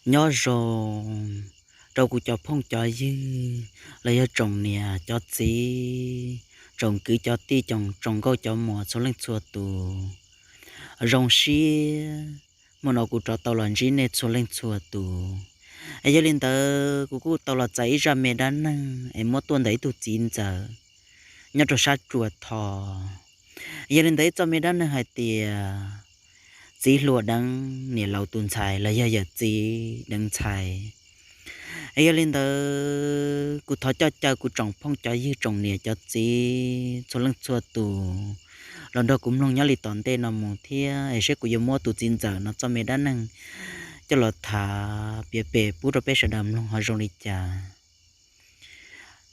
Nyob zoo rau kuv cov phooj cov ywg los yog tsoom niam cov txiv, tsoom kwv cov tij, tsoom nkauj cov muam txhua leej txhua tus. Zoo siab hmo no kuv rov tau los ntsib nej txhua leej txhua tus. Es yog li ntawd kuv kuj tau los txais ib zaj me dab neeg es muab tuaj ntawm ib tug txiv ntxawm nyob rau sab Tsua Tho. Yog li ntawd ib txoj me dab neeg hais tias txiv hluas deev niam laus tus ntxhais los yog yawm txiv deev ntxhais. Yog li ntawd kuv thov coj caw kuv tsoom phooj cov ywg, tsoom niam cov txiv txhua leej txhua tus los nrog kuv mloog nyob li tom ntej no mus thiab es seb kuv yuav muab tus txiv ntxawm no txoj me dab neeg coj los tham piav pem pub rau peb sawv daws mloog ho zoo li cas.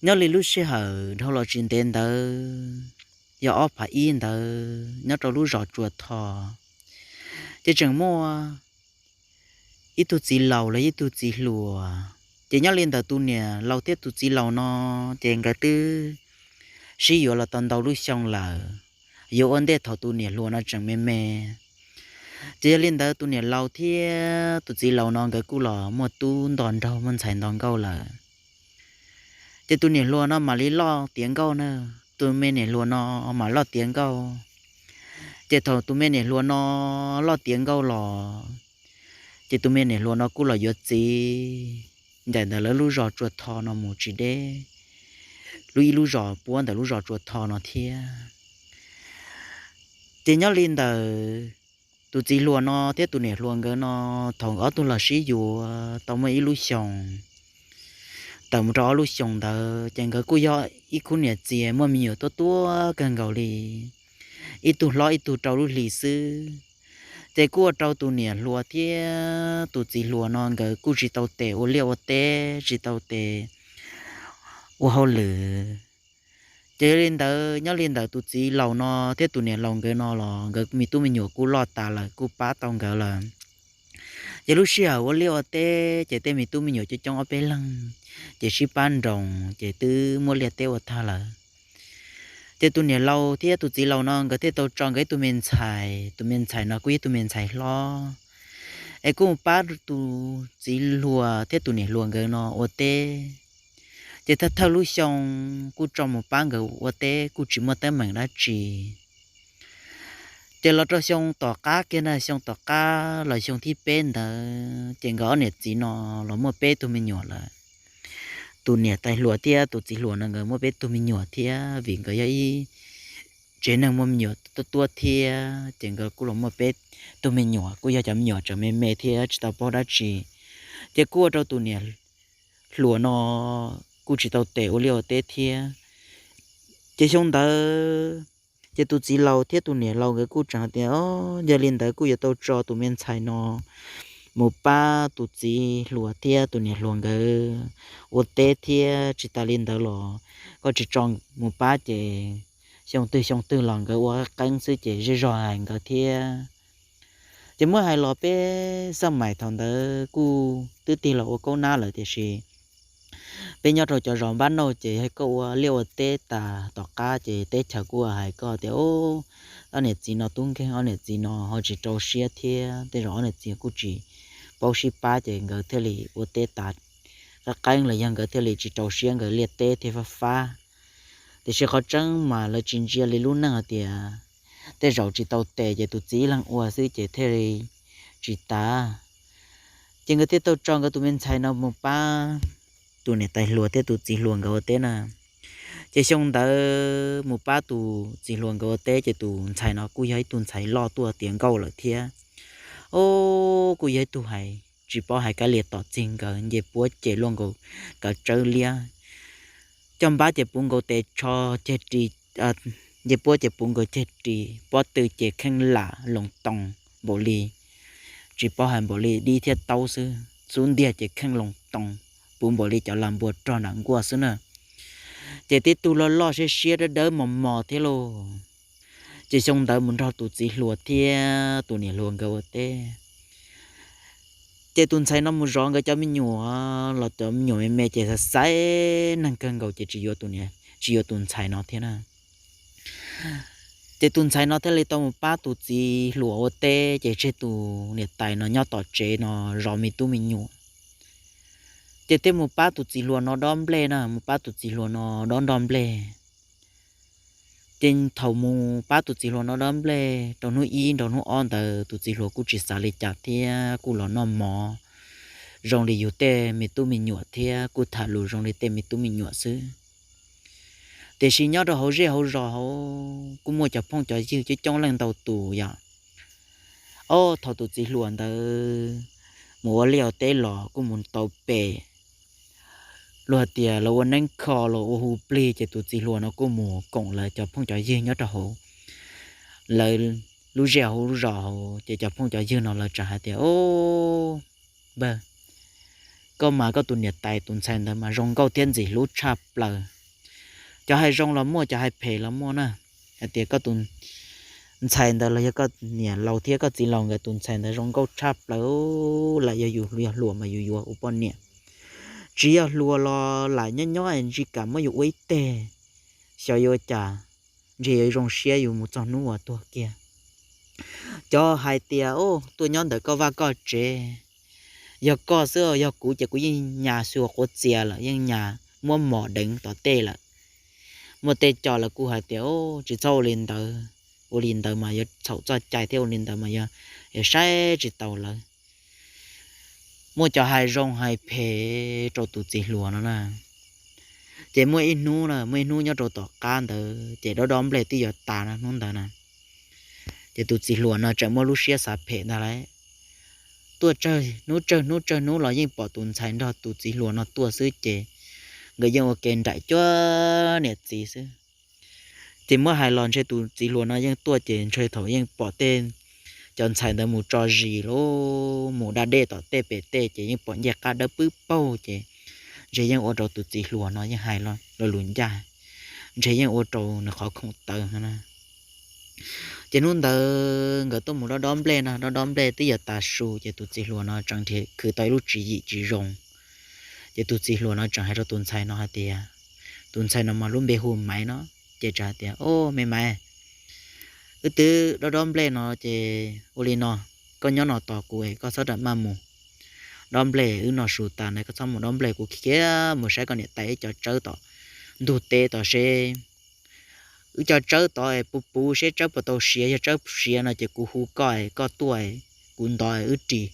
Nyob li lub sij hawm dhau los tsis ntev ntawd, yog ob phav ib ntawd nyob rau lub zos Tsua Tho, ces tseem muaj ib tug txiv laus los ib tug txiv hluas. Ces nyob li ntawm tus niam laus thiab tus txiv laus no, ces nkawd twb sib yuav los tau ntau lub xyoo lawm, yuav ua ntej thaum tus niam hluas no tseem me me. Ces yog li ntawd tus niam laus thiab tus txiv laus no nkawd kuj los muaj tub nto nraug, muaj ntxhais nto nkauj lawm. Ces tus niam hluas no mam li loj tiav nkauj na, tus me niam hluas no mam loj tiav nkauj. Ces thaum tus me niam hluas no loj tiav nkauj los, ces tus me niam hluas no kuj los yuav txiv ncaim ntawm lawv lub zos Tsua Tho no mus tsis deb, lub ib lub zos puab ntawm lub zos Tsua Tho no thiab. Ces nyob li ntawd, tus txiv hluas no thiab tus niam hluas nkawd no, thaum ob tug los sib yuav tau muaj ib lub xyoos, tawm mus rau ob lub xyoos ntawd ces nkawd kuj yog ib khub niam txiv muaj me nyuam tuab tuab kawg nkaus li, ib tug hlob ib tug rau lub hlis xwb. Ces kuj ua rau tus niam hluas thiab tus txiv hluas no nkawd kuj tsis tau tes ua liaj ua teb, tsis tau tes ua hauj lwm. Ces yog li ntawd, nyob li ntawd tus txiv laus no thiab tus niam laus nkawd no los nkawd me tub me nyuam kuj loj tas lawm, kuj pab tau nkawd lawm. Ces lub sij hawm ua liaj ua teb ces tej me tub me nyuam coob coob ob peb leeg, ces sib pab nroos ces twb muaj liaj teb ua tag lawm. Ces tus niam laus thiab tus txiv laus no nkawd thiaj tau tso nkawd ib tug me ntxhais, tus me ntxhais no kuj yog tus me ntxhais hlob, es kuj pab tus txiv hluas thiab tus niam hluas nkawd no ua teb. Ces thawj thawj lub xyoo kuj tso mus pab nkawd ua teb kuj tsis muaj teeb meem dab tsi. Ces los rau xyoo tom qab kiag na, xyoo tom qab los xyoo thib peb ntawd ces nkawd ob niam txiv no los muaj peb tug me nyuam lawm. Tus niam tais hluas thiab tus txiv hluas no nkawd muaj peb tug me nyuam thiab, vim nkawd yog ib tsev neeg muaj me nyuam tuab tuab thiab, ces nkawd kuj los muaj peb tug me nyuam, kuj yog cov me nyuam tseem me me thiab tsis tau paub dab tsi. Ces kuj ua rau tus niam hluas no kuj tsis tau tes ua liaj ua teb thiab. Ces xyoo ntawd ces tus txiv laus thiab tus niam laus nkawd kuj tseem hais tias, o, yog li ntawd kuj yuav tau tso tus me ntxhais no mus pab tus txiv hluas thiab tus niam hluas nkawd ua teb thiab, tsis tas li ntawd los koj tsis tso mus pab ces xyoo twg xyoo twg los nkawd ua qeeb xwb ces zej zog hais nkawd thiab. Ces muab hais los peb xaj mais thaum ntawd kuj twb tig los ua kaub nab lawm, tiam sis peb nyob rau cov zos npab nauj ces yog koj ua liaj ua teb tas tom qab ces teb chaws kuj hais koj tias, o, ob niam txiv no tub nkeeg, ob niam txiv no ho tsis rau siab thiab, tej zaum ob niam txiv kuj tsis paub sib pab ces nkawd thiaj li ua teb tas qeeb qeeb los yog nkawd thiaj li tsis rau siab nkawd liaj teb thiaj fab fab. Tiam sis qhov tseeb mas lawv tsis ntsia li lub neej hais tias tej zaum tsis tau tes ces tus txiv ib leeg ua xwb ces thiaj li tsis tas. Ces nkawd thiaj tau tso nkawd tus me ntxhais no mus pab tus niam tais hluas thiab tus txiv hluas nkawd ua teb na. Ces xyoo ntawd mus pab tus txiv hluas nkawd ua teb ces tus ntxhais no kuj yog ib tug ntxhais loj tuaj tiav nkauj lawm thiab. O, kuj yog ib tug hais tsis paub hais kav liam tom txig nkawd, nce puab ces luaj nkaus kav tsawb liab. Coj npab ces puv nkaus tes tsho ceg ris, nce puab ces puv nkaus ceg ris, pob tw ces kheej lam loos toos npaum li, tsis paub hais npaum li dib thiab taub xwb, xub ntiag ces kheej loos toos puv npaum li cov lag npua rog nram nkuaj xwb na. Ces tib tug loj loj siab siab dawb dawb mos mos thiab lauj. Ces xyoo ntawd mus nrog tus txiv hluas thiab tus niam hluas nkawd ua teb. Ces tus ntxhais no mus zov nkawd cov me nyuam los cov me nyuam me me ces xaiv xaiv neeg kawg nkaus ces tsis yuav tus niam, tsis yuav tus ntxhais no thiab na. Ces tus ntxhais no thiaj li tau mus pab tus txiv hluas ua teb, ces tseg tus niam tais no nyob tom tsev no zov me tub me nyuam. Ces thiaj mus pab tus txiv hluas no dob nplej na, mus pab tus txiv hluas no dob nroj nplej. Ces thaum mus pab tus txiv hluas no dob nplej rau hnub ib nrau hnub ob ntawd tus txiv hluas kuj tsis xav li cas thiab kuj los noj mov zoo li yus tej me tub me nyuam thiab kuj tham lus zoo li tej me tub me nyuam xwb. Tiam sis nyob rau hauv zej hauv zos hauv kuj muaj cov phooj cov ywg coob coob leej ntau tus yom. Ob thaum tus txiv hluas ntawd mus ua liaj ua teb los kuj mus tau pem, luag tias lawv ua neeb kho los ua hu plig ces tus txiv hluas no kuj mus koom lawv cov phooj cov ywg nyob rau hauv lawv lub zej hauv zos hauv ces cov phooj cov ywg no lawv txawm hais tias, Au, npawg, koj mas koj tus niam tais tus ntxhais ntawd mas zoo nkauj thiab ntxim hlub tshaj plaws. Cov hais zoo los muaj, cov hais phem los muaj na. Hais tias koj tus ntxhais ntawd los yog koj niam laus thiab koj txiv laus nkawd tus ntxhais ntawd zoo nkauj tshaj plaws, lam yog yus yog hluas mas yus yuav ua poj niam. Tsis yog hluas los lam nyob nyob ntshe kam muab yus ua ib teg, xyov yuav ua cas, ntshe yuav zoo siab yus mus txog hnub uas tuag kiag. Cov hais tias, Au, tuaj nyob ntawm koj vaj koj tsev, yog koj xwb, yog kuv ces kuv yeej nyas xyuas quav txias lawm, yeej nyas muab mos deev tom tej lawm. Muaj tej cov lawv kuj hais tias, Au, tsis txhob ua li ntawd, ua li ntawd mas yuav txhaum txoj cai thiab ua li ntawd mas yog, yog saib tsis taus lawv. Muaj cov hais zoo hais phem rau tus txiv hluas no na. Ces muaj ib hnub na, muaj ib hnub nyob rau tom qab ntawd ces dob dob nplej twb yuav tas na hnub ntawd na. Ces tus txiv hluas no tseem muaj lub siab xav phem ntag lauj. Tuaj tsawg hnub tsawg hnub tsawg hnub los yeej pom tus ntxhais nrog tus txiv hluas no tuaj xwb ces nkawd yeej ua ke nraim cuag niam txiv xwb. Ces muab hais los ntshe tus txiv hluas no yeej tuaj ces ntshe thaum yeej pom tej cov ntxhais ntawd mus tso zis los mus da dej tom tej pem tej ces yeej pom ncej qab dawb pwb paug ces ntshe yeej ua rau tus txiv hluas no yeej hais lo lus ncaj, ntshe yeej ua rau nws qhov khoom tawv na. Ces hnub ntawd nkawd tuaj mus dob dob nplej no, dob dob nplej twb yuav tas su ces tus txiv hluas no tseem nrhiav khwv tau ib lub tswv yim tsis zoo. Ces tus txiv hluas no tseem hais rau tus ntxhais no hais tias, tus ntxhais no mas lub npe hu Maiv no, ces tseem hais tias, Au, me Maiv, wb twb dob dob nplej no ces ua li no, koj nyob no tos kuv es koj txhob ram maj mus dob nplej, wb noj su tas na koj txhob mus dob nplej, kuv khiav mus saib koj niam tais wb cov tsawb tom ntug teb tod seb wb cov tsawb tod es puv puv seb tsawb puas tau siav, yog tsawb siav no ces kuv hu koj es koj tuaj es kuv ntov wb ris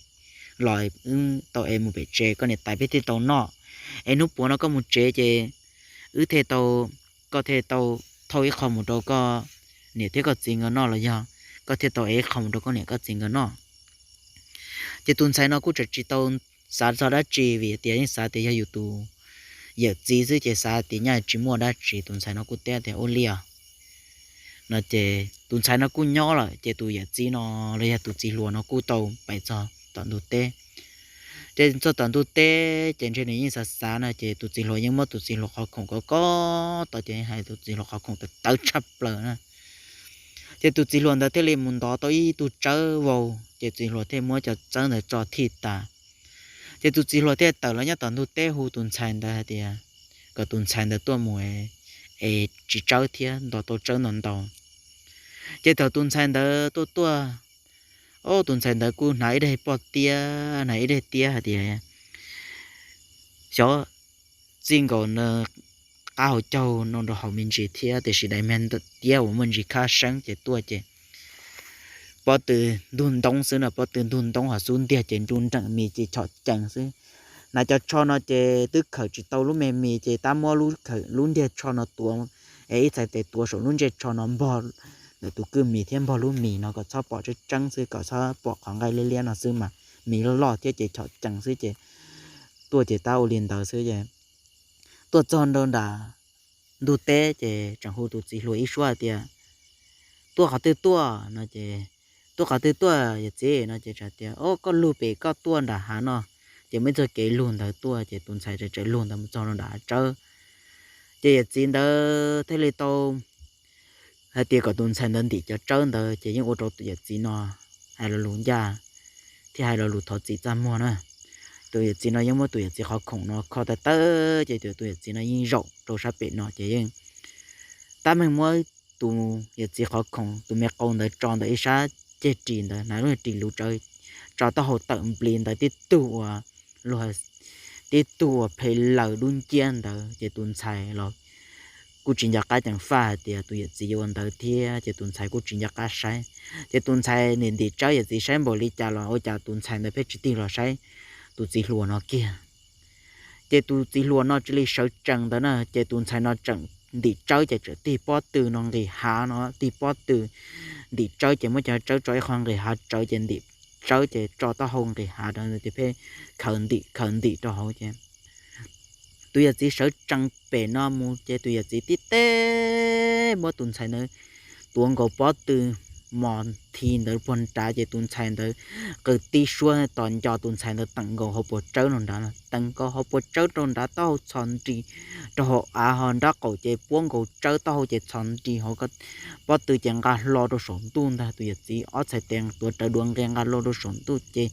los wb tau es mus pem tsev koj niam tais peb thiaj tau noj. Es hnub puav no koj mus tsev ces wb thiaj tau, koj thiaj tau thauj ib qho mus rau koj niam thiab koj txiv nkawd noj los yog koj thiaj tau ev ib qho mus rau koj niam koj txiv nkawd noj. Ces tus ntxhais no kuj tseem tsis tau xav txog dab tsi vim tias yeej xav tias yog yus tus yawm txiv xwb ces xav tias nyaj tsis muaj dab tsi, tus ntxhais no kuj teb tias ua li os no ces tus ntxhais no kuj nyob lawm ces tus yawm txiv no los yog tus txiv hluas no kuj tau pais txog tom ntug teb. Ces txog tom ntug teb ces ntshe nws yeej xav xav no ces tus txiv hluas yeej muab tus txiv hluas qhov khoom kov kov tod ces hais tus txiv hluas qhov khoom tawv tawv tshaj plaws na. Ces tus txiv hluas ntawd thiaj li mus ntov tau ib tug tsawb vau, ces txiv hluas thiaj muab cov tsawb ntawd tso thij tas. Ces tus txiv hluas thiaj tawm los nyob tom ntug teb hu tus ntxhais ntawd hais tias kom tus ntxhais ntawd tuaj mus es tsis tsawb thiab ntov tau tsawb ntau ntau. Ces thaum tus ntxhais ntawd tuaj tuaj, o, tus ntxhais ntawd kuj hnav ib daim pob tiab, hnav ib daim tiab hais tias xyov txij nkaus no qab hauv caug no rau hauv me ntsis thiab tiam sis daim me tiab uas muaj ntsis khab seeb ces tuaj ces pob tw ntug ntoob xwb no, pob tw ntug ntoob ho xub ntiag ces nruj nreem mis ces chom cees xwb. Hnav cov tsho no ces twb khawm tsis tau lub me mis ces tab muab lub khawm lub ntiag tsho no tuav es ib txhais tes tuav saum lub ntsej tsho no npog ntawm tus kwj mis thiab npog lub mis no kom txhob pom tseeb tseeb xwb, kom txhob pom qhov nqaij liab liab no xwb mas mis loj loj thiab ces chom cees xwb ces tuaj ces tab ua li ntawd xwb ces tuaj txog rau nram ntug teb ces tseem hu tus txiv hluas ib suab hais tias tuaj qhov twg tuaj no ces tuaj qhov twg tuaj yawm txiv no ces txawm tias o koj lug pem koj tuaj nram hav no ces muaj ib txoj kev lug ntawd tuaj ces tus ntxhais txawm lug ntawd mus txog rau nram hav tsawb. Ces yawm txiv ntawd thiaj li tau hais tias kom tus ntxhais ntawd ntim cov tsawb ntawd ces yeej ua rau tus yawm txiv no hais lo lus ncaj thiab hais lo lus thov txim txaj muag na. Tus yawm txiv no yeej muab tus yawm txiv qhov khoom no kho tawv tawv ces tus yawm txiv no yeej zaum rau sab pem no ces yeej tab meeg muab tus yawm txiv qhov khoom tus me qau ntawd tso ntawm ib sab ceg ris ntawd, hnav lub ris luv tsawv tso taub hau tawm nplis ntawd tib tug uas luag tib tug uas phem lawm dub nciab ntawd ces tus ntxhais los kuj tsis nco qab ceev faj hais tias tus yawm txiv yuav ua ntawd thiab ces tus ntxhais kuj tsis nco qab saib. Ces tus ntxhais ntim ntim tsawb, yawm txiv saib npaum li cas los ua cas tus ntxhais ntawd pheej tsis tig los saib tus txiv hluas no kiag. Ces tus txiv hluas no cia li sawv tsees ntawd na, ces tus ntxhais no tseem ntim tsawb ces tseem tig pob tw no nqis hav no, tig pob tw ntim tsawb ces muab cov tsawb tso ib qho nqis hav tsawv ces ntim tsawb ces tso taub hau nqis hav rau ces pheej khaws ntim khaws ntim rau hauv ces tus yawm txiv sawv tsees pem no mus ces tus yawm txiv tib teb muab tus ntxhais ntawd tuav nkaus pob tw mos thi ntawd puag nrad ces tus ntxhais ntawd qw tib suab tos nco tus ntxhais ntawd teem nkaus hauv paus tsawb rau nrad, teem nkaus hauv paus tsawb rau nrad taub hau txhos nris rau hauv av ho nrab qaum ces puab nkaus tsawb taub hau ces txhos nris hauv pob tw ces nqa hlo rau saum ntuj ntag. Tus yawm txiv ob txhais tes tuav rawv dua nqe nqa hlo rau saum ntuj ces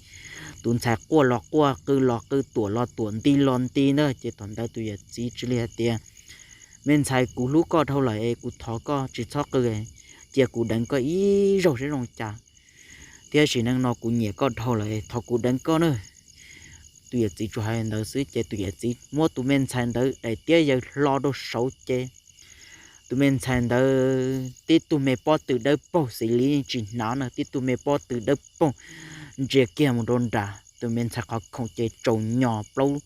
tus ntxhais quaj los quaj, qw los qw, tuam los tuam, nti los nti ntag. Ces thaum ntawd tus yawm txiv cia li hais tias, me ntxhais, kuv hlub koj dhau lawm es kuv thov koj tsis txhob qw, cia kuv deev koj ib zaug saib zoo cas, thiab sim neej no kuv nyiam koj dhau lawm, thov kuv deev koj na. Tus yawm txiv tsuas hais ntawd xwb ces tus yawm txiv muab tus me ntxhais ntawd daim tiab yaws hlo rau saud ces tus me ntxhais ntawd tib tug me pob tw dawb paug, xws li tsis hnav na, tib tug me pob tw dawb paug ntsia kiag mus rau nram tus me ntxhais qhov khoom ces tsaus nyos, plaub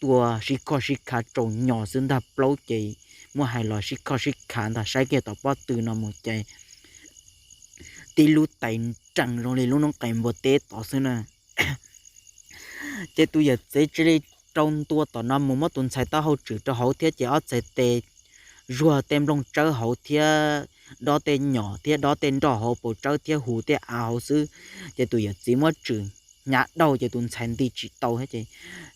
tua sib khoj sib khav tsaus nyos xwb ntag, plaub ces muab hais los sib khoj sib khav ntag, saib kiag tom pob tw no mus ces tib lub tais nrees zoo li lub noob qes npua teb tod xwb na. Ces tus yawm txiv cia li rau ntua tom no mus muab tus ntxhais taub hau tswm rau hauv thiab ces ob txhais tes zuag tej nplooj tsawb hauv thiab dob tej nyom thiab dob tej nroj hauv paus tsawb thiab hu tej av hauv xwb. Ces tus yawm txiv muab tswm hnyav dauj ces tus ntxhais nti tsis tau thiab ces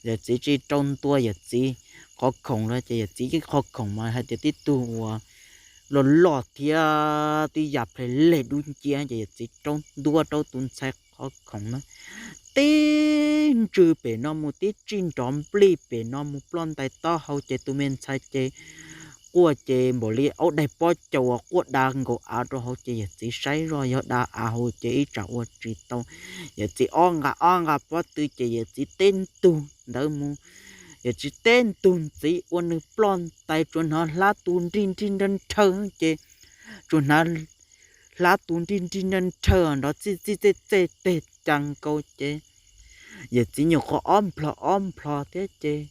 yawm txiv cia li rau ntua yawm txiv qhov khoom lawm ces yawm txiv yeej qhov khoom mas hais tias tib tug uas loj loj thiab tib yam ple leg dub nciab ces yawm txiv rau ntua rau tus ntxhais qhov khoom na, tib ntsws pem no mus tib tsij nrov nplij pem no mus ploj ntais taub hau ces tus me ntxhais ces quaj ces npaum li aub daig pob caus uas quaj da nkaus av rau hauv ces yawm txiv saib zoj yog da av hauv ces ib tsam ua tsis tau. Yawm txiv ob nqa ob nqa pob tw ces yawm txiv tib ntug ntawd mus, yawm txiv tib ntug ntxiv ua nws ploj ntais tsuas hnov hlab tu nrij nrij nrag nrhawj ces tsuas hnov hlab tu nrij nrij nrag nrhawj nrov txij txij txej txej teg cas nkaus ces yawm txiv nyuam qhuav ob nplho ob nplho thiab ces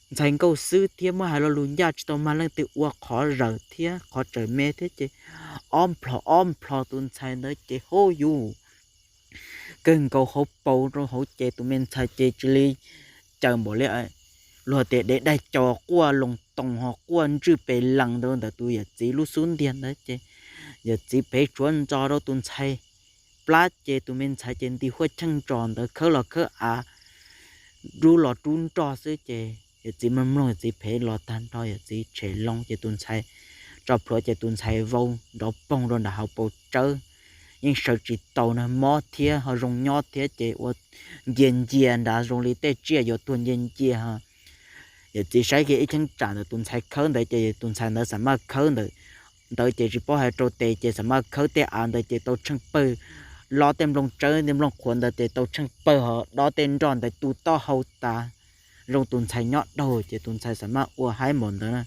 ntxhais nkauj xwb thiab muab hais lo lus ncaj tsis tau mag leej twg ua qhov zawm thiab qhov tseem me thiab ces ob nplho ob nplho tus ntxhais ntawd ces hub yus kawg nkaus hauv paus rau hauv ces tus me ntxhais ces cia li caws npaum li luag tias dev daig caus quaj loos toos ho quaj ntswj pes lees rau ntawm tus yawm txiv lub xub ntiag ntawd ces yawm txiv phev tshuav ntxo rau tus ntxhais plab ces tus me ntxhais ces nti huaj cheej ntsos ntawd khawb los khawb av, rub los rub nroj xwb ces yawm txiv mloog mloog yawm txiv phev los tag nrho yawm txiv tshem loo ces tus ntxhais tso plhuav ces tus ntxhais vau nrov poog rau nram hauv paus tsawb, yeej sawv tsis tau na, mob thiab ho zoo nyob thiab ces ua ncia ncia nrad zoo li tej tsiaj yuav tuag ncia ncia ho. Yawm txiv saib kiag ib cheeb tsam ntawm tus ntxhais khawb ntawd ces tus ntxhais ntawd xam maj khawb ntawd, ntawd ces tsis paub hais rau tes ces xam maj khawb tej av ntawd ces tau tsheej pawg, lob tej nplooj tsawb tej nplooj qhuav ntawd ces tau tsheej pawg ho dob tej nroj ntawd tu taub hau tas, zoo tus ntxhais nyob daug ces tus ntxhais xam maj ua haib npaum ntawd na.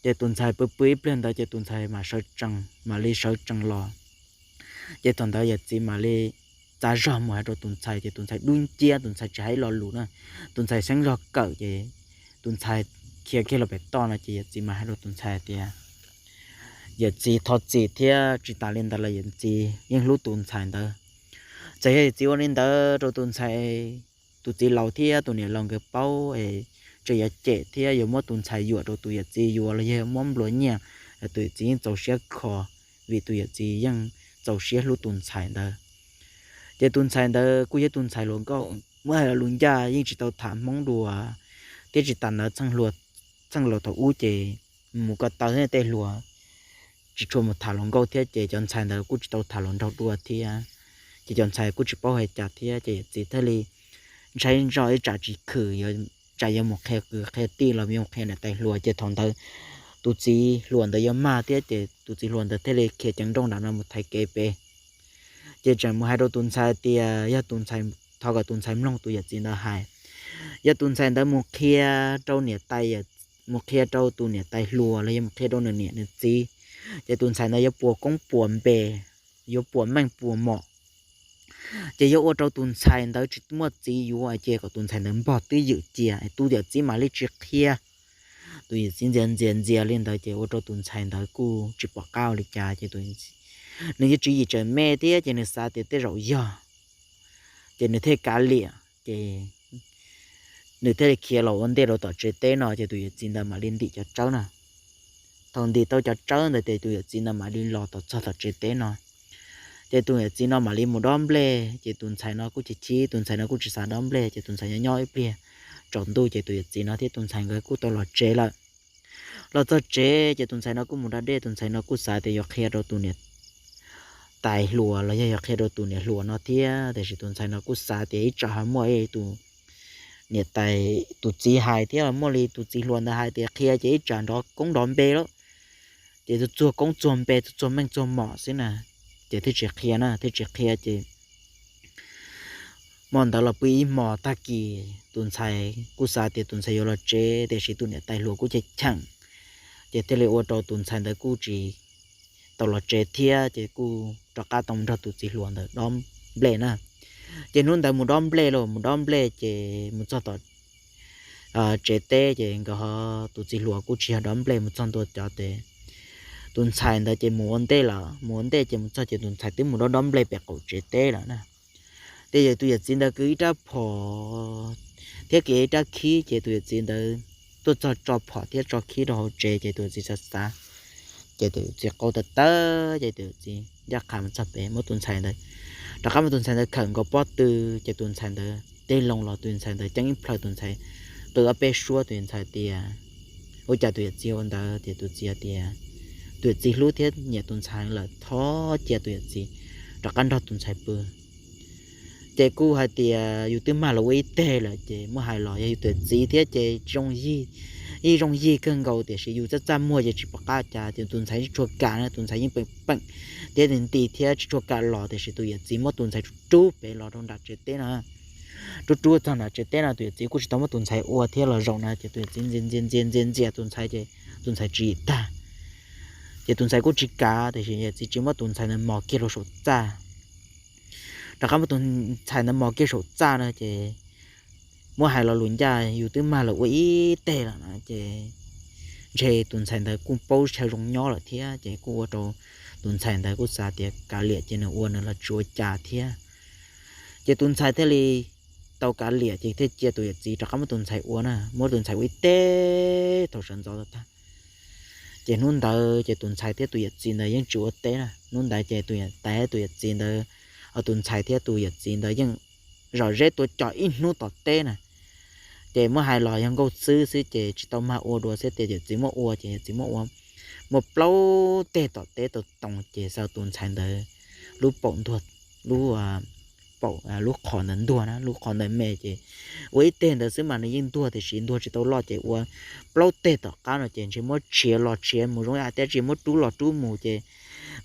Ces tus ntxhais pw pw ib pliag ntawd ces tus ntxhais mam sawv tsees, mam li sawv tsees los. Ces thaum ntawd yawm txiv mam li txav zog mus hais rau tus ntxhais ces tus ntxhais dub nciab, tus ntxhais tsis hais lo lus na, tus ntxhais xeeb zog kawm ces tus ntxhais khiav kiag los pem toj no ces yawm txiv mam hais rau tus ntxhais tias yawm txiv thov txim thiab tsis tas li ntawd los yawm txiv yeej hlub tus ntxhais ntawd. Txawm yog yawm txiv ua li ntawd rau tus ntxhais, tus txiv laus thiab tus niam laus nkawd paub es tseem yuav cem thiab yuav muab tus ntxhais yuam rau tus yawm txiv yuav los yog muab nplua nyiaj, tus yawm txiv yeej txaus siab kho, vim tus yawm txiv yeej txaus siab hlub tus ntxhais ntawd. Ces tus ntxhais ntawd kuj yog tus ntxhais hluas nkauj, muab hais lus ncaj yeej tsis tau tham Hmoob dua, thiab tsis tas ntawd txheej laus thaum ub ces mus ko taw thiab tej hluas tsis tshua mus tham hluas nkauj thiab ces cov ntxhais ntawd kuj tsis tau tham hluas nraug dua thiab. Ces cov ntxhais kuj tsis paub hais cas thiab ces yawm txiv thiaj li ntshai ntso ib tsam tsis khwm, tsam yuav mus qhia kwv qhia tij los mus qhia niam tais hluas ces thaum ntawd tus txiv hluas ntawd yuav mag thiab ces tus txiv hluas ntawd thiaj li khiav ceev nrooj nram no mus thaiv kev pem. Ces tseem mus hais rau tus ntxhais tias yog tus ntxhais, thov kom tus ntxhais mloog tus yawm txiv ntawd hais. yog tus ntxhais ntawd mus qhia rau niam tais, mus qhia rau tus niam tais hluas los yog mus qhia rau nws niam nws txiv, ces tus ntxhais ntawd yuav puas koob puas npe, yuav puas meej puas mom. Ces yog ua rau tus ntxhais ntawd tsis muaj txiv yuav, ces kom tus ntxhais ntawd npog twj ywm cia, tus yawm txiv mam li tsis qhia. Tus yawm txiv ntxias ntxias ntxias li ntawd ces ua rau tus ntxhais ntawd kuj tsis pom qab ua li cas, ces nws yuav tswv yim tseem me thiab, ces nws xav tias tej zaum yog, ces nws thiaj kav liam, ces nws thiaj li khiav los ua ntej rau tom tsev teb no, ces tus yawm txiv ntawd mam li ntim cov tsawb no. Thaum ntim tau cov tsawb ntawd ces tus yawm txiv ntawd mam li los tau txog tom tsev teb no. Ces tus yawm txiv no mam li mus dob nplej, ces tus ntxhais no kuj chim chim, tus ntxhais no kuj tsis xav dob nplej, ces tus ntxhais nyob nyob ib pliag, tsaus ntuj ces tus yawm txiv no thiab tus ntxhais nkawd kuj tau los tsev lawm. Los txog tsev ces tus ntxhais no kuj mus da dej, tus ntxhais no kuj xav tias yuav qhia rau tus niam tais hluas los yog yuav qhia rau tus niam hluas no thiab, tiam sis tus ntxhais no kuj xav tias ib tsam ho muaj tus niam tais, tus txiv hais thiab, muaj li tus txiv hluas ntawd hais tias qhia ces ib tsam nrov koob nrov npe lawm, ces txuag koob txuag npe, txuag meej txuag mom xwb na, ces thiaj tsis qhia na, thiaj tsis qhia ces hmo ntawd los pw ib hmos, tag kis tus ntxhais kuj xav tias tus ntxhais yuav los tsev, tiam sis tus niam tais hluas kuj cheem cheem, ces thiaj li ua rau tus ntxhais ntawd kuj tsis tau los tsev thiab, ces kuj rov qab tau nrog tus txiv hluas ntawd dob nplej na. Ces hnub ntawd mus dob nplej los mus dob nplej ces mus txog tom tsev teb ces nkawd ho, tus txiv hluas kuj tsis yog dob nplej, mus txog ntua cov tes, tus ntxhais ntawd ces mus ua ntej lawm, mus ua ntej ces mus txog ces tus ntxhais twb mus dob dob nplej pem qaum tsev teb lawm na. Ces yog tus yawm txiv ntawd kwv ib rab phom thiab kwv ib rab khib, ces tus yawm txiv ntawd tuaj txog tso phom thiab tso khib rau hauv tsev, ces tus yawm txiv xav xav, ces tus yawm txiv qau tawv tawv, ces tus yawm txiv ncaj qha mus txog pem muab tus ntxhais ntawd, rov qab muab tus ntxhais ntawd khawm nkaus pob tw, ces tus ntxhais ntawd tig loo los tus ntxhais ntawd ceeb ib plhaw, tus ntxhais qw ob peb suab, tus ntxhais tias, ua cas tus yawm txiv ua ntawd, ces tus txiv tias tus yawm txiv hlub thiab nyiam tus ntxhais lawm, thov cia tus yawm txiv rov qab nrog tus ntxhais pw. Ces kuj hais tias yus twb mag los ua ib teg lawm, ces muab hais los yog yus tus yawm txiv thiab ces zoo yig, yeej zoo yig kawg nkaus, tiam sis yus txaj txaj muag ces tsis pom qab cas, ces tus ntxhais tsis tshua kam na, tus ntxhais yeej peem peem thiab nti nti thiab tsis tshua kam los, tiam sis tus yawm txiv muab tus ntxhais rub rub pem los rau nram tsev teb no. Rub rub txog nram tsev teb no tus yawm txiv kuj tsis tau muab tus ntxhais ua thiab los zaum no, ces tus yawm txiv ntxias ntxias ntxias ntxias tus ntxhais ces tus ntxhais tsis tag. Ces tus ntxhais kuj tsis kam, tiam sis yawm txiv tsis muab tus ntxhais ntawd mos kiag rau saum txaj. Rov qab muab tus ntxhais ntawd mos kiag saum txaj no ces muab hais lo lus ncaj, yus twb mag los ua ib teg lawm no ces ntshe tus ntxhais ntawd kuj paub chaw zoo nyob lawm thiab, ces kuj ua rau tus ntxhais ntawd kuj xav tias kav liam ces nws ua nws los tsis ua cas thiab. Ces tus ntxhais thiaj li tau kav liam, ces thiaj cia tus yawm txiv rov qab muab tus ntxhais ua na, muab tus ntxhais ua ib teg thaum sawv ntxov tag. Ces hnub ntawd ces tus ntxhais thiab tus yawm txiv ntawd yeej tsis ua teb na. Hnub ntawd ces tus niam tais thiab tus yawm txiv ntawd, tus ntxhais thiab tus yawm txiv ntawd yeej zom zeb tuav cos ib hnub tom teb na. Ces muab hais los yog nkauj xwb xwb ces tsis tau mag ua dua xwb, ces yawm txiv muab ua, ces yawm txiv muab ua, muab plaub teg tom teb tau too, ces xav tus ntxhais ntawd lub paum ntuag, lub paum, lub qhov ntawd ntuag na, lub qhov ntawd me, ces ua ib teg ntawd xwb mas nws yeej ntuag, tiam sis ntuag tsis tau loj, ces ua plaub teg tom qab no ces ntshe muab tshiav los tshiav mus, zoo ib yam thiab tsis muab rub los rub mus, ces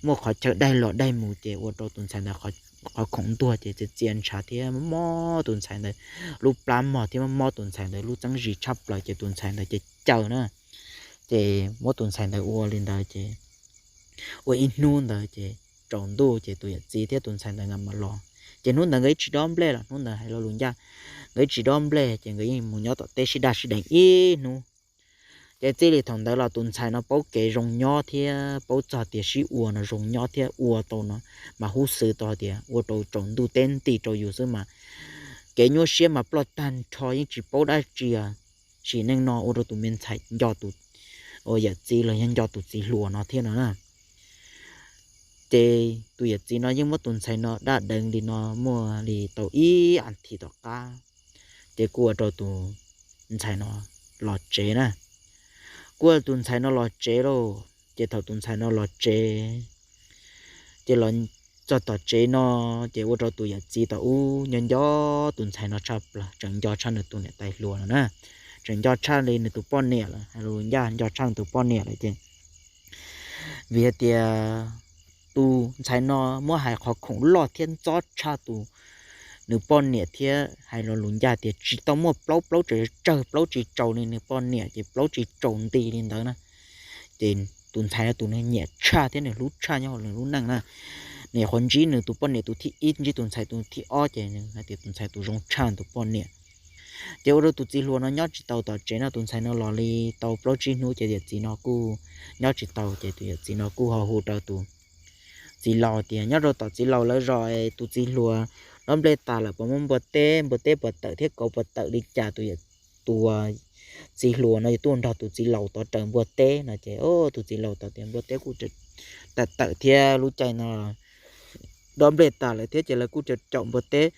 muaj qhov chaw daig los daig mus, ces ua rau tus ntxhais ntawd qhov khoom ntuag, ces txias txias ntshav thiab mob tus ntxhais ntawd lub plab mog thiab mob mob tus ntxhais ntawd lub txeeb zis tshaj plaws, ces tus ntxhais ntawd ces caw na. Ces muab tus ntxhais ntawd ua li ntawd ces ua ib hnub ntawd ces tsaus ntuj ces tus yawm txiv thiab tus ntxhais ntawd nkawd mam los. Ces hnub ntawd nkawd ib tsis dob nplej los, hnub ntawd hais lo lus ncaj, nkawd ib tsis dob nplej ces nkawd yeej mus nyob tom teb sib daj sib deev ib hnub. Ces txij li thaum ntawd los tus ntxhais no paub kev zoo nyob thiab paub txog tias sib ua no zoo nyob thiab ua tau no, mas hub xwm tau tias ua rau tsaus ntuj teb nti rau yus xwb mas kev nyuaj siab mas ploj tag nrho, yeej tsis paub dab tsi. Sim neej no ua rau tus me ntxhais nco tus, ua yawm txiv los yog nco tus txiv hluas no thiab no na. Ces tus yawm txiv no yeej muab tus ntxhais no daj deev li no muaj li tau ib as thiv tom qab, ces kuj ua rau tus ntxhais no los tsev na. Kuj ua tus ntxhais no los tsev lauj, ces thaum tus ntxhais no los tsev, ces los txog tom tsev no, ces ua rau tus yawm txiv tau ub nco nco tus ntxhais no tshaj plaws, tseem nco tshaj nws tus niam tais hluas lawm na, tseem nco tshaj li nws tus poj niam lawm, hais lus ncaj nco tshaj nws tus poj niam lawm ces vim hais tias tus ntxhais no muab hais qhov khoom loj thiab ntxob tshaj tus nws poj niam thiab hais lo lus ncaj tias tsis tau muaj plaub, plaub tseem tsawg, plaub tsis tsaus li nws poj niam ces plaub tsis tsaus nti li ntawd na. Ces tus ntxhais no tus nws nyiam tshaj thiab nws hlub tshaj nyob hauv nws lub neej na. Nws nyuam qhuav ntsib nws tus poj niam tus thib ib, ntsib tus ntxhais tus thib ob ces nws hais tias tus ntxhais tus zoo tshaj tus poj niam. Ces ua rau tus txiv hluas no nyob tsis tau tom tsev no, tus ntxhais no los li tau plaub tsib hnub ces yawm txiv no kuj nyob tsis tau, ces tus yawm txiv no kuj ho hu rau tus txiv laus tias nyob rau tom txiv laus lawv zos es tus txiv hluas dob nplej tas lawm, puas muaj npua teb, npua teb puas tawm thiab kauv puas tawm li cas. Tus yawm, tus txiv hluas no yuav tuaj nrog tus txiv laus tod raws npua teb no ces tus txiv laus tod tias npua teb kuj tawm tawm thiab lub caij no dob nplej tas lawm thiab ces lawv kuj caum npua teb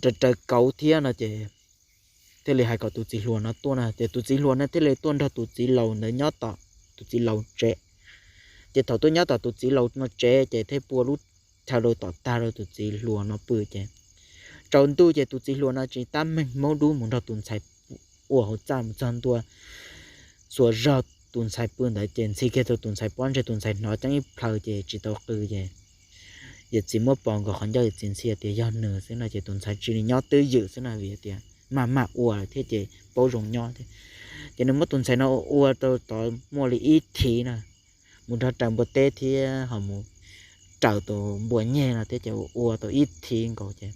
raws raws kauv thiab no ces thiaj li hais kom tus txiv hluas no tuaj na. Ces tus txiv hluas no thiaj li tuaj nrog tus txiv laus ntawd nyob tom tus txiv laus tsev. Ces thaum tuaj nyob tom tus txiv laus no tsev ces thiaj pua lub chaw rau tom tag rau tus txiv hluas no pw ces tsaus ntuj ces tus txiv hluas no tsis tab meeg maub dub mus nrog tus ntxhais ua hauv txaj mus txog ntua xuas zog tus ntxhais pw ntawd ces ntxhi kiag rau tus ntxhais pob ntseg, tus ntxhais hnov ceeb ib plhaw ces tsis tau qw ces yawm txiv muab pos nkaus qhov ncauj, yawm txiv ntxhi tias yog nws xwb no ces tus ntxhais cia li nyob twj ywm xwb no vim tias maj maj ua lawm thiab ces paub zoo nyob thiab. Ces nws muab tus ntxhais no ua ua rau tod muaj li ib thiv na, mus nrog raws npua teb thiab ho mus raws tus npua nyeg no thiab ces ua ua tau ib thiv nkaus ces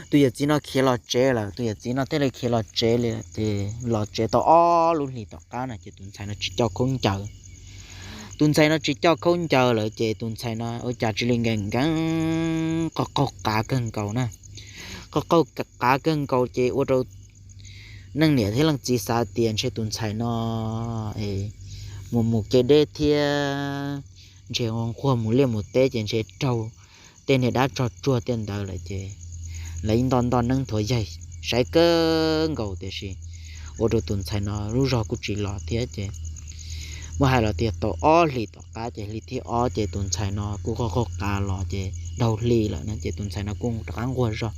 tus yawm txiv no khiav los tsev lawm, tus yawm txiv no thiaj li khiav los tsev li ces los tsev tau ob lub hlis tom qab no ces tus ntxhais no tsis coj khaub ncaws. Tus ntxhais no tsis coj khaub ncaws lawm ces tus ntxhais no ua cas cia li nkees nkees qaug qaug qav kawg nkaus na. Qaug qaug qav kawg nkaus ces ua rau leej niam thiab leej txiv xav tias ntshe tus ntxhais no es mus mus kev deb thiab ntshe nquag mus liaj mus teb ces ntshe raug tej niag dab tsog tsuag tej ntawd lawm ces lawv nto nto neeb thuav yaig saib kawg nkaus tiam sis ua rau tus ntxhais no lub zog kuj tsis los thiab ces muab hais los tias tau ob hlis tom qab ces hli thib ob ces tus ntxhais no kuj qaug qaug qav los ces dhau hli lawm no ces tus ntxhais no kuj rov qab nquag zog.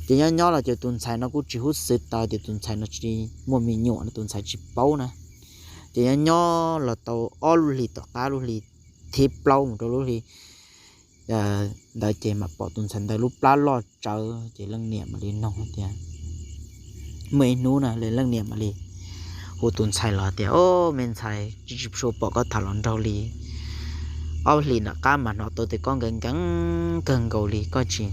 Ces nyob nyob los ces tus ntxhais no kuj tsis hub xwv tau tias tus ntxhais no tsis muaj me nyuam no tus ntxhais tsis paub na. Ces nyob nyob los tau ob lub hlis tom qab lub hli thib plaub mus rau lub hli ntawd ces mam pom tus ntxhais ntawd lub plab loj tsawv ces leej niam mam li noog tias muaj ib hnub na leej niam mam li hu tus ntxhais los tias o me ntxhais, tsis tsis tshua pom koj tham los nraug li. Ob hlis tom qab mas hnov tau tias koj nkees nkees kawg nkaus li, koj tsis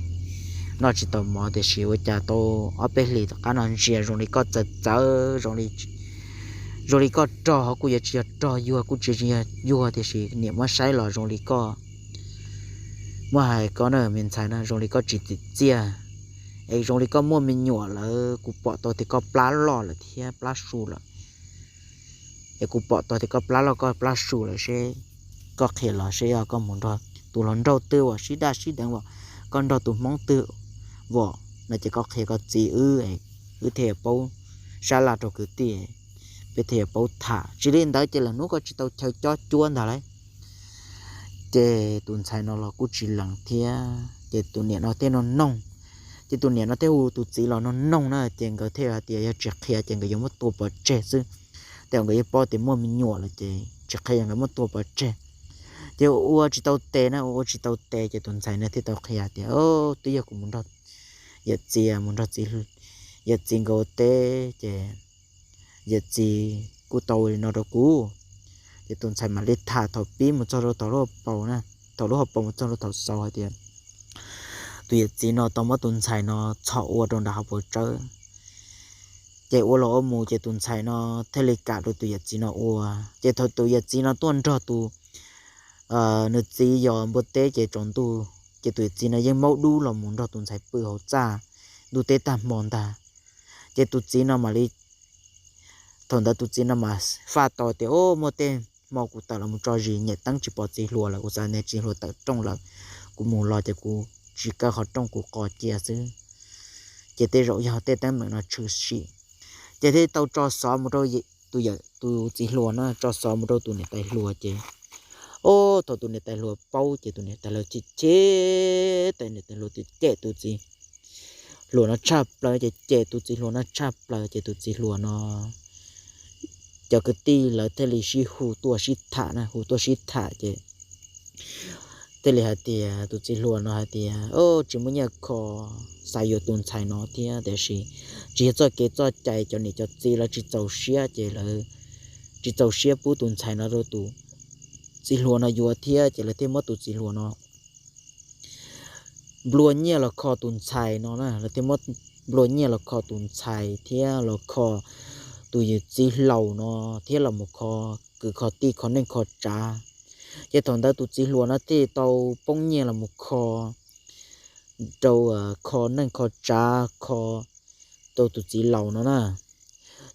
noj tsis tau mov tiam sis ua cas tau ob peb hlis tom qab no ntsia zoo li koj txawv txawv zoo li zoo li koj rog ho kuj yuav tsis yog rog, yuag kuj tsis yog yuag tiam sis niam muab saib los zoo li koj, muab hais koj na me ntxhais na zoo li koj tsis tsim txiaj es zoo li koj muaj me nyuam lawm, kuv pom tau tias koj plab loj lawm thiab plab su lawm. Es kuv pom tau tias koj plab loj koj plab su lawm seb koj qhia los seb yog koj mus nrog tus hluas nraug twg uas sib daj sib deev vom, koj nrog tus hmoob twg vom no ces koj qhia koj txiv wb, wb thiaj yuav paub sab laj rau kwv tij, peb thiaj yuav paub tham. Tsis li ntawd ces lwm hnub koj tsis tau chaw cob cuab ntag lauj. Ces tus ntxhais no los kuj tsis lees thiab ces tus niam no thiaj nug noog. Ces tus niam no thiaj hu tus txiv los nug noog na ces nkawd thiaj hais tias yog tsis qhia ces nkawd yuav muab tua pov tseg xwb. Tej zaum nkawd yeej paub tias muaj me nyuam lawm ces tsis qhia nkawd muab tua pov tseg. Ces ua ua tsis tau tes na, ua ua tsis tau tes ces tus ntxhais no thiaj tau qhia tias twb yog kuv mus nrog yawm txiv, mus nrog txiv, yawm txiv nkawd ua teb ces yawm txiv kuj tau li no rau kuv. Ces tus ntxhais mam li tham thaum pib mus txog rau thaum lub hauv paus na, thaum lub hauv paus mus txog rau thaum xaus hais tias tus yawm txiv no tau muab tus ntxhais no txhom ua rau nram hauv paus tsawb. Ces ua los ua mus ces tus ntxhais no thiaj li kam rau tus yawm txiv no ua. Ces thaum tus yawm txiv no tuaj nrog tus, nws txiv yos npua teb ces tsaus ntuj ces tus yawm txiv no yeej maub dub los mus nrog tus ntxhais pw hauv txaj ntuj teb tag hmo ntag. Ces tus txiv no mam li, thaum ntawd tus txiv no mas faj tau tias o muaj tej hmo kuv tawm los mus tso zis nyem teeb tsis pom txiv hluas lawm, kuv xav tias txiv hluas tawm rooj lawm, kuv mus los ces kuv tsis kaw qhov rooj kuv qos cia xwb. Ces tej zaum yog tej teeb meem no tshwm sim. Ces thiaj tau tso xov mus rau tus, tus txiv hluas no tso xov mus rau tus niam tais hluas ces o thaum tus niam tais hluas paub ces tus niam tais hluas chim chim, tus niam tais hluas cem tus txiv hluas no tshaj plaws ces cem tus txiv hluas no tshaj plaws ces tus txiv hluas no cov kwv tij lawv thiaj li sib hu tuaj sib tham na, hu tuaj sib tham ces thiaj li hais tias, tus txiv hluas no hais tias, Tsis muaj nyiaj kho, xav yuav tus ntxhais no thiab, tiam sis tsis yog txoj kev txoj cai, cov niam cov txiv lawv tsis txaus siab ces lawv tsis txaus siab pub tus ntxhais no rau tus txiv hluas no yuav thiab, ces lawv thiaj muab tus txiv hluas no nplua nyiaj los kho tus ntxhais no na, lawv thiaj muab nplua nyiaj los kho tus ntxhais thiab los kho tus yawm txiv hluas no, thiab los mus kho kwv kho tij kho neej kho tsav. Ces thaum ntawd tus txiv hluas no thiaj tau poob nyiaj los mus kho rau, kho neej kho tsav kho rau tus txiv laus no na.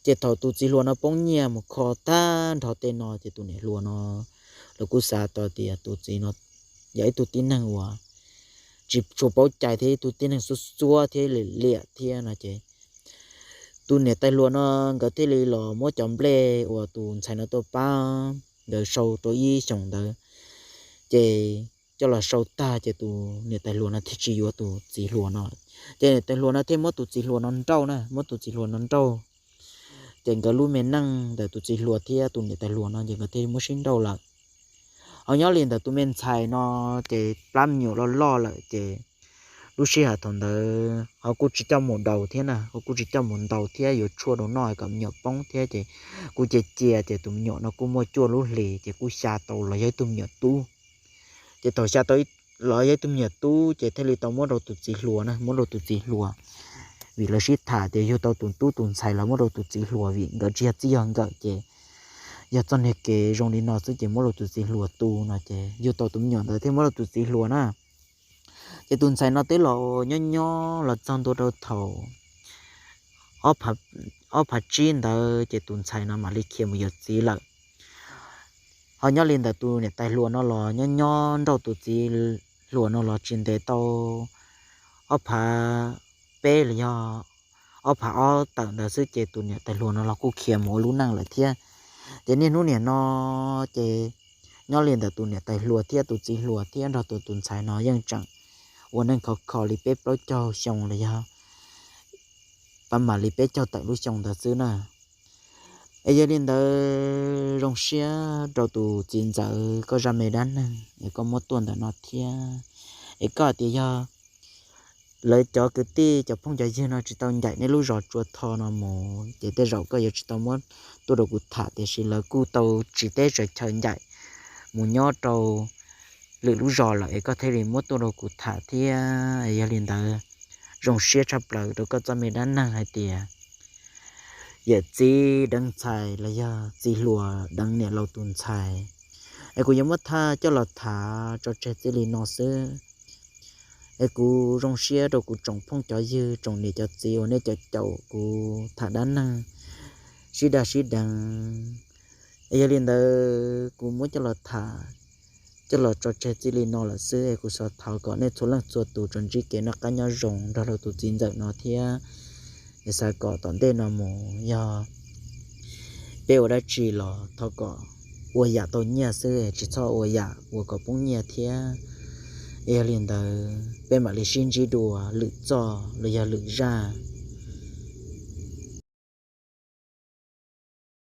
Ces thaum tus txiv hluas no poob nyiaj mus kho tag nrho tej no ces tus niam hluas no los kuj xav tau tias tus txiv no yog ib tug tib neeg uas tsis tshua paub cai thiab ib tug tib neeg xuab xuab thiab liam liam thiab no ces tus niam tais hluas no nkawd thiaj li los muab cov nplej uas tus ntxhais no tuaj pab nkawd sau rau ib xyoos ntawd, ces coj los sau tag ces tus niam tais hluas no thiaj tsis yuav tus txiv hluas no. Ces niam tais hluas no thiaj muab tus txiv hluas no nrauj na, muab tus txiv hluas no nrauj. Ces nkawd lub me neej ntawm tus txiv hluas thiab tus niam tais hluas no ces nkawd thiaj muab sib nrauj lawm. Ho nyob li ntawm tus me ntxhais no ces plab me nyuam loj loj lawm ces lub sij hawm thaum ntawd ho kuj tsis coj mus daus thiab na, ho kuj tsis coj mus ntaus thiab, yuav tshuaj rau noj kom me nyuam poob thiab ces kuj cia cia ces tus me nyuam no kuj muaj cuaj lub hlis ces kuj xya tau los yog ib tug me nyuam tub. Ces thaum xya tau los yog ib tug me nyuam tub ces thiaj li tau muab rau tus txiv hluas na, muab rau tus txiv hluas. Vim lawv sib tham tias yug tau tus tub tus ntxhais los muab rau tus txiv hluas vim nkawd tsis yog txij yog nkawm ces yog txoj niag kev zoo li no xwb ces muab rau tus txiv hluas tu no ces yug tau tus me nyuam ntawd thiaj muab rau tus txiv hluas na. Ces tus ntxhais no twb los nyob nyob los txog ntua rau thaum ob phav tsib ntawd ces tus ntxhais no mam li khiav mus yuav txiv lawm. Ho nyob li ntawm tus niam tais hluas no los nyob nyob nrauj tus txiv hluas no los tsis ntev tau ob phav peb los yog ob phav ob tawm ntawd xwb ces tus niam tais hluas no los kuj khiav mus ua lub neej lawm thiab. Ces niaj hnub niam no ces nyob li ntawm tus niam tais hluas thiab tus txiv hluas thiab nrog tus tus ntxhais no yeej tseem ua neej khov kho li peb plaub caug xyoo los yog pab mam li peb caug tawm lub xyoo ntawd xwb na. Es yog li ntawd zoo siab rau tus txiv ntxawm koj zaj me dab neeg es koj muab tuaj ntawm no thiab. Es koj hais tias yog lawv cov kwv tij cov phooj cov ywg no tsis tau ncaim nej lub zos Tsua Tho no mus ces tej zaum koj yuav tsis tau muab tuaj rau kuv tham, tiam sis lawv kuj tau tsiv teb tsaws chaw ncaim mus nyob rau lwm lub zos lawm es koj thiaj li muab tuaj rau kuv tham thiab. Yog li ntawd zoo siab tshaj plaws rau koj txoj me dab neeg hais tias yawm txiv deev ntxhais los yog txiv hluas deev niam laus tus ntxhais. Es kuv yuav muab thaj coj los tham tso tseg txij li no xwb. Es kuv zoo siab rau kuv tsoom phooj cov ywg tsoom niam cov txiv uas nej caum caum kuv tham dab neeg sib dag sib deev. Es yog li ntawd kuv muab coj los tham, coj los tso tseg txij li no lawm xwb es kuv xav thov kom nej txhua leej txhua tus tsuas ntsib kev noj qab nyob zoo nrog rau tus txiv ntxawm no thiab. Es xav kom tom ntej no mus yog peb ua dab tsi los thov kom ua yam tau nyiaj xwb, tsis txhob ua yam uas kom poob nyiaj thiab. Es yog li ntawd peb mam li sib ntsib dua lwm txoj los yog lwm zaj.